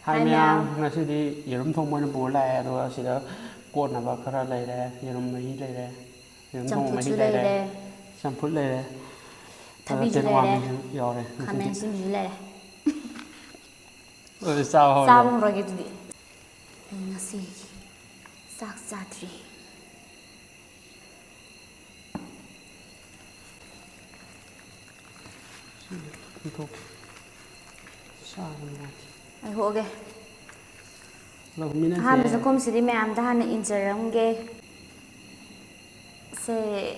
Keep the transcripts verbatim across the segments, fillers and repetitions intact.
ꯍꯥꯏ ꯃꯌꯥꯝ, ꯉꯁꯤꯗꯤ ꯌꯦꯔꯨꯝ ꯊꯣꯡꯕ ꯑꯣꯏꯅ ꯄꯨꯔ ꯂꯥꯛꯑꯦ꯫ ꯑꯗꯨꯒ ꯁꯤꯗ ꯀꯣꯠꯅꯕ ꯈꯔ ꯂꯩꯔꯦ, ꯌꯦꯔꯨꯝ ꯃꯍꯤ ꯂꯩꯔꯦ, ꯌꯦꯔꯨꯝ ꯊꯣꯡꯕ ꯃꯍꯤ ꯆꯝꯐꯨꯠꯁꯨ ꯂꯩꯔꯦ, ꯂꯩꯔꯦ꯫ ꯆꯝꯐꯨꯠ ꯂꯩꯔꯦ꯫ ꯑꯗꯨꯒ ꯊꯕꯤꯁꯨ ꯂꯩꯔꯦ, ꯇꯦꯅꯧꯋꯥ ꯃꯍꯤꯁꯨ ꯌꯥꯎꯔꯦ ꯉꯁꯤꯗꯤ꯫ ꯈꯥꯃꯦꯟ ꯑꯁꯤꯟꯕꯤꯁꯨ ꯂꯩꯔꯦ꯫ ꯑꯗꯨꯗꯤ ꯆꯥꯕ ꯍꯧꯔꯁꯦ꯫ ꯆꯥꯕ ꯍꯧꯔꯒꯦ ꯑꯗꯨꯗꯤ꯫ ꯑꯩ ꯉꯁꯤ ꯆꯥꯛ ꯆꯥꯗ꯭ꯔꯤ꯫ ꯁꯤ ꯄꯤꯊꯣꯛꯀꯦ꯫ ꯆꯥꯕ ꯅꯨꯡꯉꯥꯏꯇꯦ꯫ ꯑꯩ ꯍꯣꯛꯑꯒꯦ꯫ ꯂꯧꯃꯤꯟꯅꯁꯦ꯫ ꯑꯍꯥꯟꯕ ꯆꯥꯛꯈꯨꯝꯁꯤꯗꯤ ꯃꯌꯥꯝꯗ ꯍꯥꯟꯅ ꯏꯟꯖꯔꯝꯒꯦ꯫ ꯁꯦ꯫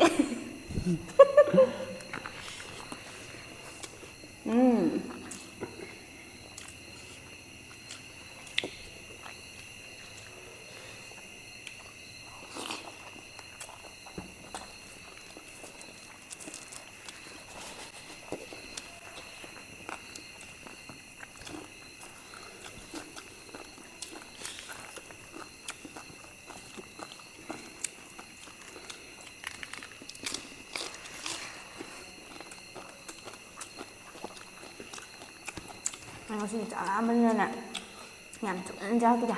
ꯎꯝ꯫ ꯉꯁꯤꯗꯤ ꯆꯥꯛ ꯂꯥꯝꯕꯅꯤꯅꯅꯦ, ꯌꯥꯝ ꯊꯨꯅ ꯆꯥꯈꯤꯗ꯫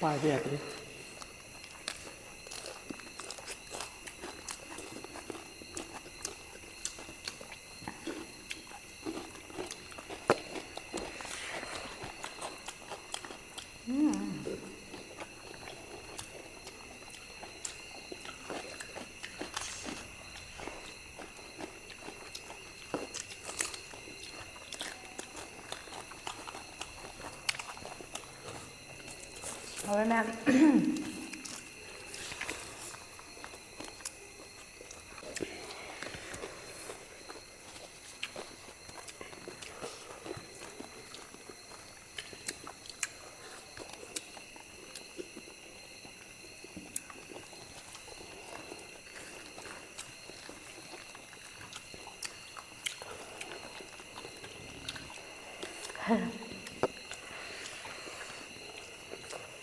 ꯄꯥꯏꯕ ꯌꯥꯗ꯭ꯔꯦ꯫ ꯍꯥꯎꯔꯦ ꯃꯌꯥꯝ꯫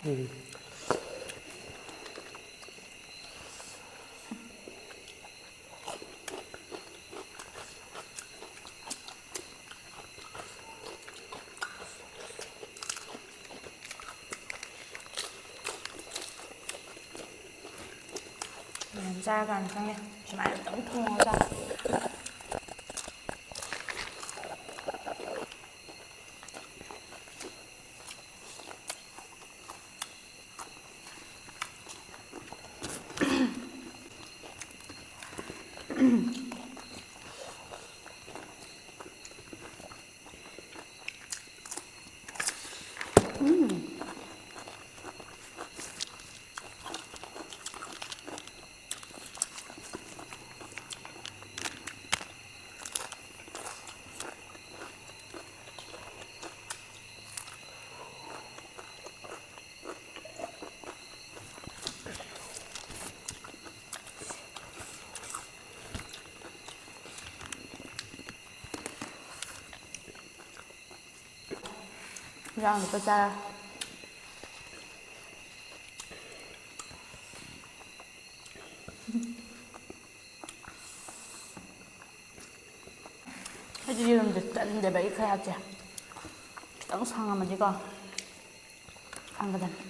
ꯎꯝ꯫ ꯃꯌꯥꯝ ꯆꯥꯔꯀꯥꯟꯗ ꯈꯪꯉꯦ꯫ ꯁꯨꯃꯥꯏꯅ ꯑꯃꯨꯛꯇꯪ ꯊꯣꯡꯉꯒ ꯆꯥ꯫ ꯏꯟꯖꯥꯡ ꯂꯨꯄꯥ ꯇꯔꯥ꯫ ꯑꯩꯗꯤ ꯌꯦꯔꯨꯝꯁꯦ ꯆꯟꯗꯦꯕ, ꯑꯩ ꯈꯌꯥꯠꯁꯦ ꯈꯤꯇꯪ ꯁꯪꯉꯝꯃꯗꯤꯀꯣ ꯐꯪꯒꯗꯕꯅꯤ꯫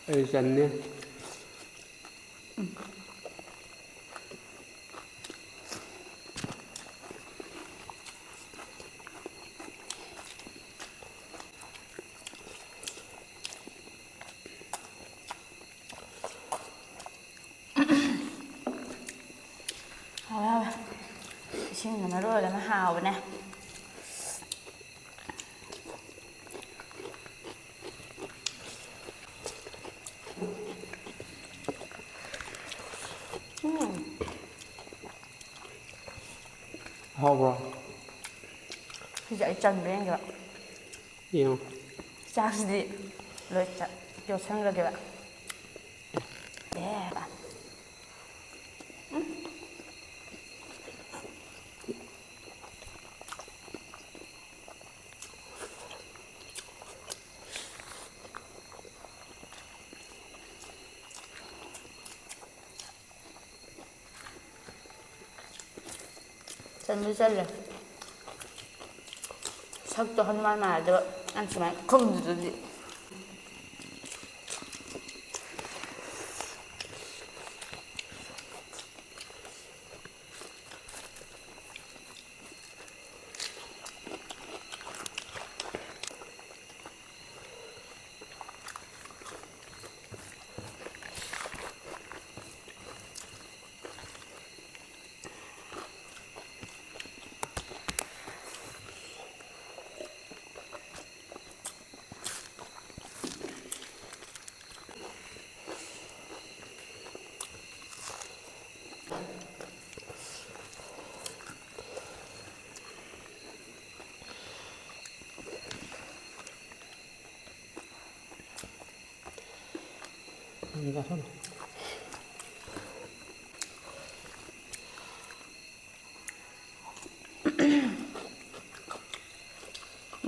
ꯑꯩ ꯆꯟꯅꯤ꯫ ꯍꯥꯎꯋꯦ, ꯍꯥꯎꯋꯦ꯫ ꯏꯁꯤꯡꯅ ꯃꯔꯣꯜ ꯑꯃ ꯍꯥꯎꯕꯅꯦ꯫ ꯎꯝ꯫ ꯍꯥꯎꯕ꯭ꯔꯣ? ꯁꯤꯁꯦ ꯑꯩ ꯆꯟꯕ꯭ꯔꯥ ꯌꯦꯡꯒꯦꯕ꯫ ꯌꯦꯡꯉꯣ꯫ ꯆꯥꯛꯁꯤꯗꯤ ꯂꯣꯏ ꯆ-, ꯌꯣꯠꯁꯟꯈ꯭ꯔꯒꯦꯕ꯫ ꯑꯦ꯫ ꯆꯟꯁꯨ ꯆꯜꯂꯦ꯫ ꯁꯛꯇꯣ ꯍꯅꯨꯃꯥꯟ ꯃꯥꯟꯅꯗꯕ꯫ ꯅꯪ ꯁꯨꯃꯥꯏꯅ ꯈꯨꯝꯗꯨꯗꯤ꯫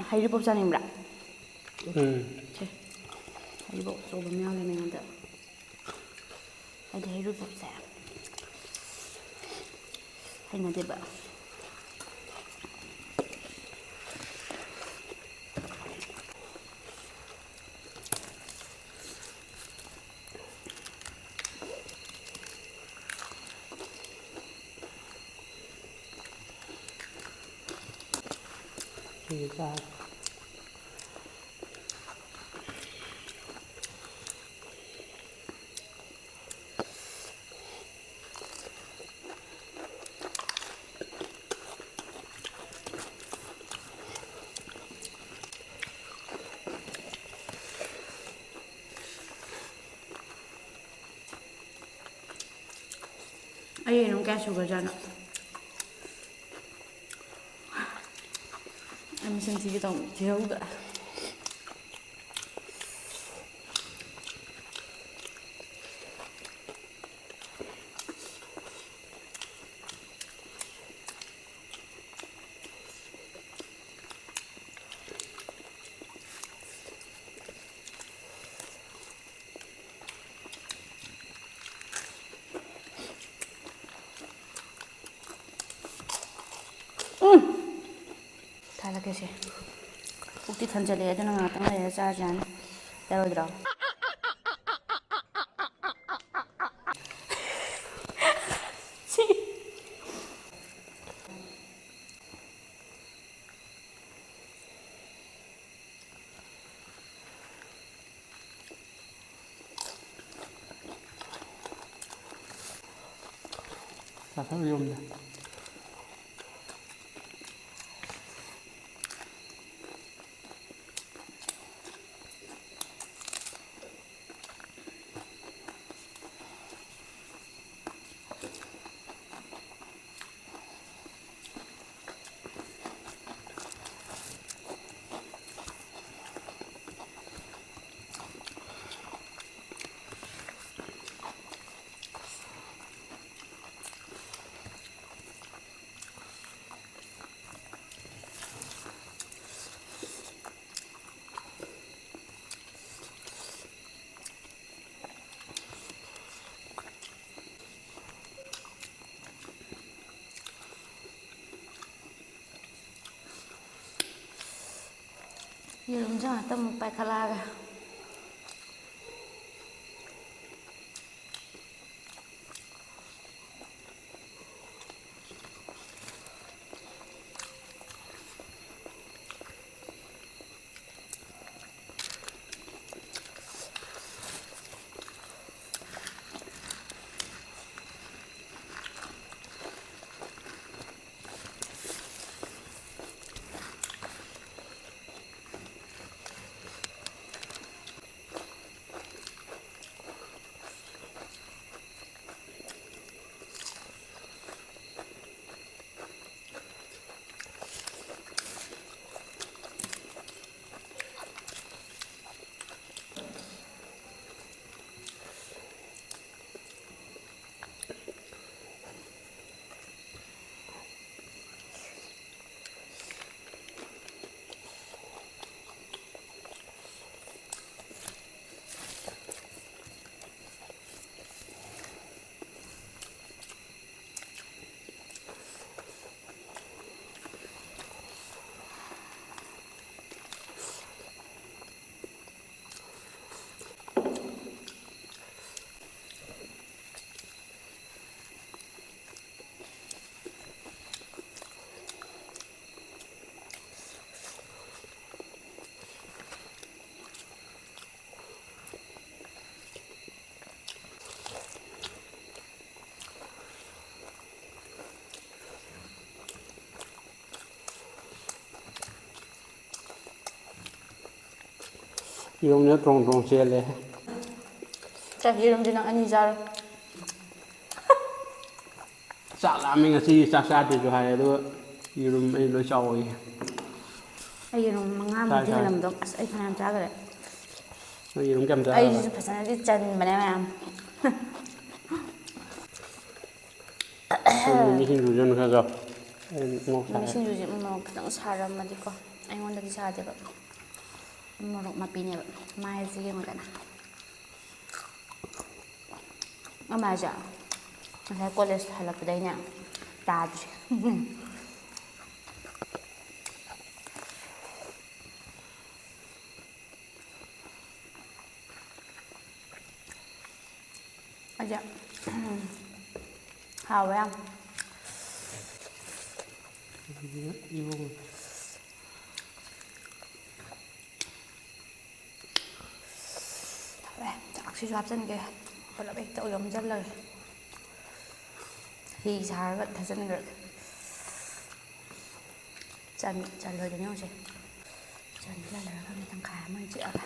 ꯍꯩꯔꯤꯕꯣꯞ ꯆꯥꯅꯤꯡꯕ꯭ꯔꯥ? ꯎꯝ꯫ ꯁꯦ, ꯍꯩꯔꯤꯕꯣꯞ ꯑꯆꯧꯕ ꯑꯃ ꯌꯥꯎꯔꯦ ꯃꯉꯣꯟꯗ꯫ ꯑꯩꯗꯤ ꯍꯩꯔꯤꯕꯣꯞꯁꯦ ꯍꯩꯅꯗꯦꯕ꯫ ꯁꯤꯁꯨ ꯆꯥꯔꯦ꯫ ꯑꯩ ꯌꯦꯔꯨꯝ ꯀꯌꯥ ꯁꯨꯈ꯭ꯔꯖꯥꯠꯅꯣ? ꯑꯩ ꯃꯁꯤꯡ ꯊꯤꯒꯦ ꯇꯧꯕꯅꯤ, ꯊꯤꯍꯧꯗ꯭ꯔꯦ꯫ ꯁꯦ, ꯄꯨꯛꯇꯤ ꯊꯟꯖꯜꯂꯛꯑꯦ, ꯑꯗꯨꯅ ꯉꯥꯛꯇꯪ ꯂꯩꯔ ꯆꯥꯔꯁꯨ ꯌꯥꯅꯤ꯫ ꯌꯥꯔꯣꯏꯗ꯭ꯔꯣ? ꯁꯤ꯫ ꯆꯥꯊꯣꯛ ꯌꯣꯝꯗ꯫ ꯌꯦꯔꯨꯝꯁꯦ ꯉꯥꯛꯇ ꯑꯃꯨꯛ ꯄꯥꯏꯈꯠꯂꯛꯑꯒ꯫ ꯌꯦꯔꯨꯝꯁꯤꯅ ꯇ꯭ꯔꯣꯡ ꯇ꯭ꯔꯣꯡ ꯆꯦꯜꯂꯦ꯫ ꯆꯥꯛ ꯌꯦꯔꯨꯝꯁꯤ ꯅꯪ ꯑꯅꯤ ꯆꯥꯔꯣ꯫ ꯆꯥꯛ ꯂꯥꯝꯃꯤ, ꯉꯁꯤ ꯆꯥꯛ ꯆꯥꯗꯦꯁꯨ ꯍꯥꯏ, ꯑꯗꯨꯒ ꯌꯦꯔꯨꯝ ꯑꯩ ꯂꯣꯏ ꯆꯥꯎꯋꯤ꯫ ꯑꯩ ꯌꯦꯔꯨꯝ ꯃꯉꯥꯃꯨꯛꯇꯤ ꯆꯥꯏ, ꯆꯥꯏ꯫ ꯍꯦꯜꯂꯝꯗꯧ꯫ ꯑꯁ, ꯑꯩ ꯐꯅꯌꯥꯝ ꯆꯥꯈ꯭ꯔꯦ꯫ ꯅꯪ ꯌꯦꯔꯨꯝ ꯀꯌꯥꯝ ꯆꯥꯈ꯭ꯔꯕ? ꯑꯩꯁꯤꯁꯨ ꯐꯖꯅꯗꯤ ꯆꯟꯕꯅꯦ ꯃꯌꯥꯝ꯫ ꯅꯨꯃꯤꯠ ꯁꯤꯡꯖꯨꯁꯤꯅ ꯈꯔ ꯆꯥꯎ꯫ ꯑꯩ ꯃꯣꯔꯣꯛ ꯅꯨꯃꯤꯠ ꯁꯥꯏ꯫ ꯁꯤꯡꯖꯨꯁꯦ ꯃꯣꯔꯣꯛ ꯈꯤꯇꯪ ꯁꯥꯔꯝꯃꯗꯤꯀꯣ, ꯑꯩꯉꯣꯟꯗꯗꯤ ꯁꯥꯗꯦꯕ꯫ ꯃꯣꯔꯣꯛ ꯃꯄꯤꯅꯦꯕ꯫ ꯃꯥꯏꯁꯦ ꯌꯦꯡꯉꯨꯗꯅ꯫ ꯑꯃꯁꯦ ꯉꯁꯥꯏ ꯀꯣꯂꯦꯖ ꯍꯜꯂꯛꯄꯗꯩꯅꯦ ꯇꯥꯗ꯭ꯔꯤ꯫ ꯑꯩꯁꯦ ꯍꯥꯎꯋꯦ ꯌꯥꯝ꯫ ꯐꯔꯦ, ꯆꯥꯛꯁꯤꯁꯨ ꯍꯥꯞꯆꯤꯟꯒꯦ꯫ ꯄꯨꯂꯞ ꯍꯦꯛꯇ ꯌꯣꯝꯁꯤꯜꯂꯒꯦ꯫ ꯍꯤ ꯁꯥꯔꯒ ꯊꯥꯖꯤꯟꯈ꯭ꯔꯒꯦ꯫ ꯆꯟ-, ꯆꯜꯂꯣꯏꯗꯣꯏꯅꯦ ꯍꯧꯖꯤꯛ꯫ ꯆꯟꯁꯤꯜꯂꯒ ꯃꯤ ꯇꯪꯈꯥꯏ ꯑꯃ ꯆꯤꯛꯑꯒ꯫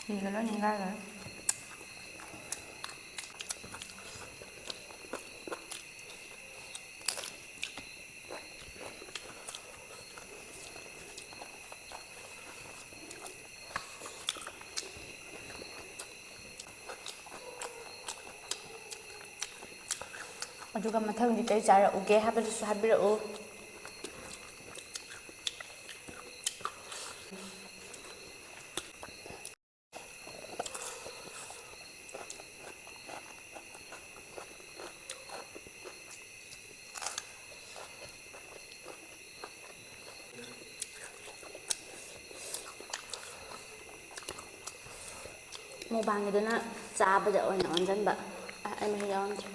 ꯐꯤꯒ ꯂꯣꯏ ꯅꯤꯡꯒꯥꯏꯈ꯭ꯔꯦ꯫ ꯑꯗꯨꯒ ꯃꯊꯪꯗꯤ ꯀꯔꯤ ꯆꯥꯔꯛꯎꯒꯦ ꯍꯥꯏꯕꯗꯨꯁꯨ ꯍꯥꯏꯕꯤꯔꯛꯎ꯫ ꯃꯨꯛꯕꯥꯡꯒꯤꯗꯨꯅ ꯆꯥꯕꯗ ꯑꯣꯏꯅ ꯑꯣꯟꯁꯤꯟꯕ꯫ ꯑ, ꯑꯩ ꯃꯍꯤ ꯌꯥꯎꯔꯝꯗ꯭ꯔꯦ꯫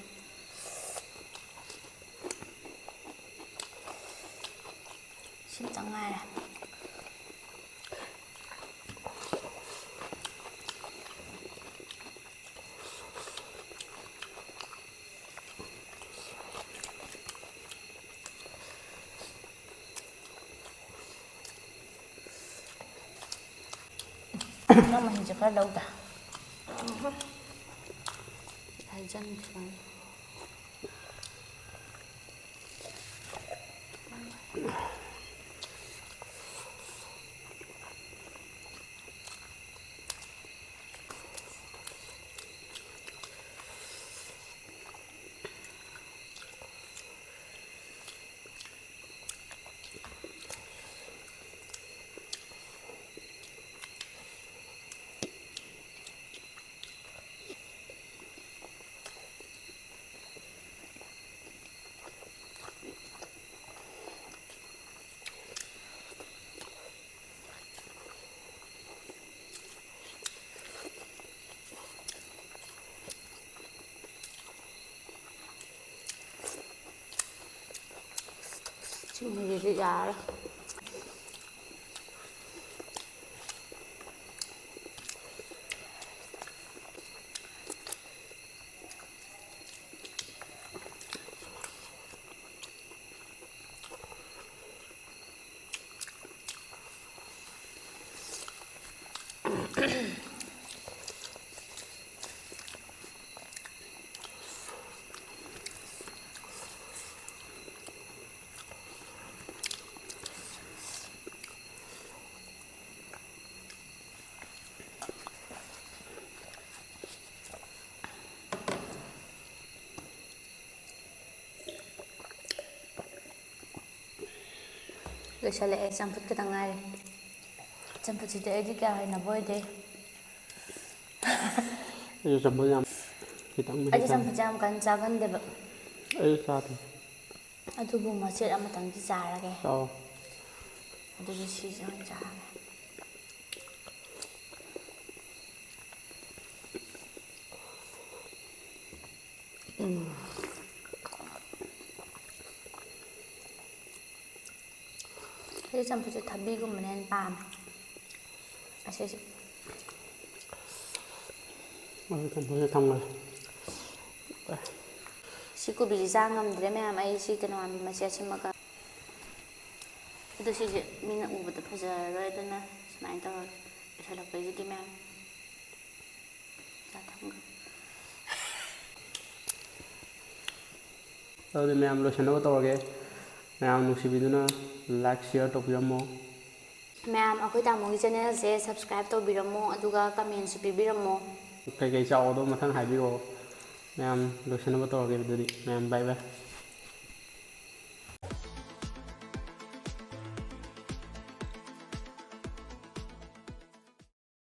ꯁꯤꯝꯇꯪ ꯉꯥꯏꯔꯦ꯫ ꯅꯪ ꯃꯍꯤꯁꯦ ꯈꯔ ꯂꯧꯗ꯫ ꯍꯥꯏꯖꯟꯈꯤꯕꯅꯤ꯫ ꯁꯤꯒꯨꯝꯕꯁꯤꯗꯤ ꯌꯥꯔꯔꯣꯏ꯫ ꯂꯣꯏꯁꯤꯜꯂꯛꯑꯦ, ꯆꯝꯐꯨꯠ ꯈꯛꯇ ꯉꯥꯏꯔꯦ꯫ ꯆꯝꯐꯨꯠꯁꯤꯗꯤ ꯑꯩꯗꯤ ꯀꯌꯥ ꯍꯩꯅꯕ ꯑꯣꯏꯗꯦ꯫ ꯑꯩꯁꯨ ꯆꯝꯐꯨꯠ ꯌꯥꯝ ꯈꯤꯇꯪ ꯃꯍꯤ ꯑꯩꯗꯤ ꯆꯪꯉꯦ꯫ ꯆꯝꯐꯨꯠꯁꯦ ꯌꯥꯝ ꯀꯟꯅ ꯆꯥꯒꯟꯗꯦꯕ꯫ ꯑꯩꯁꯨ ꯆꯥꯗꯦ꯫ ꯑꯗꯨꯕꯨ ꯃꯆꯦꯠ ꯑꯃꯇꯪꯗꯤ ꯆꯥꯔꯒꯦ꯫ ꯆꯥꯎ꯫ ꯑꯗꯨꯗꯤ ꯁꯤꯁꯦ ꯑꯣꯏꯅ ꯆꯥꯔꯒꯦ꯫ ꯎꯝ꯫ ꯑꯩꯗꯤ ꯆꯝꯐꯨꯠꯁꯦ ꯊꯕꯤꯒꯨꯝꯕꯅ ꯍꯦꯟꯅ ꯄꯥꯝꯃꯦ꯫ ꯑꯁꯤꯁꯦ꯫ ꯑꯗꯨ ꯆꯝꯐꯨꯠꯁꯦ ꯊꯝꯈ꯭ꯔꯦ꯫ ꯁꯤ ꯀꯣꯕꯤꯁꯤ ꯆꯥ ꯉꯝꯗ꯭ꯔꯦ ꯃꯌꯥꯝ, ꯑꯩ ꯁꯤ ꯇꯦꯅꯧꯋꯥꯟꯕꯤ ꯃꯆꯦꯠ ꯁꯤꯃꯒ꯫ ꯑꯗꯨ ꯁꯤꯁꯦ ꯃꯤꯅ ꯎꯕꯗ ꯐꯖꯔꯔꯣꯏ, ꯑꯗꯨꯅ ꯁꯨꯃꯥꯏꯅ ꯇꯧꯔꯒ ꯂꯣꯏꯁꯤꯜꯂꯛꯄꯁꯤꯗꯤ ꯃꯌꯥꯝ꯫ ꯆꯥ ꯊꯝꯈ꯭ꯔꯦ꯫ ꯑꯗꯨꯗꯤ ꯃꯌꯥꯝ ꯂꯣꯏꯁꯤꯟꯅꯕ ꯇꯧꯔꯒꯦ꯫ ꯃꯌꯥꯝ ꯅꯨꯡꯁꯤꯕꯤꯗꯨꯅ like, share ꯇꯧꯕꯤꯔꯝꯃꯣ꯫ ꯃꯌꯥꯝ ꯑꯩꯈꯣꯏ ꯇꯥꯃꯣꯒꯤ channelꯁꯦ subscribe ꯇꯧꯕꯤꯔꯝꯃꯣ, ꯑꯗꯨꯒ commentꯁꯨ ꯄꯤꯕꯤꯔꯝꯃꯣ꯫ ꯀꯩꯀꯩ ꯆꯥꯎꯗꯣ ꯃꯊꯪ ꯍꯥꯏꯕꯤꯔꯛꯑꯣ꯫ ꯃꯌꯥꯝ ꯂꯣꯏꯁꯤꯟꯅꯕ ꯇꯧꯔꯒꯦ ꯑꯗꯨꯗꯤ꯫ ꯃꯌꯥꯝ bye bye꯫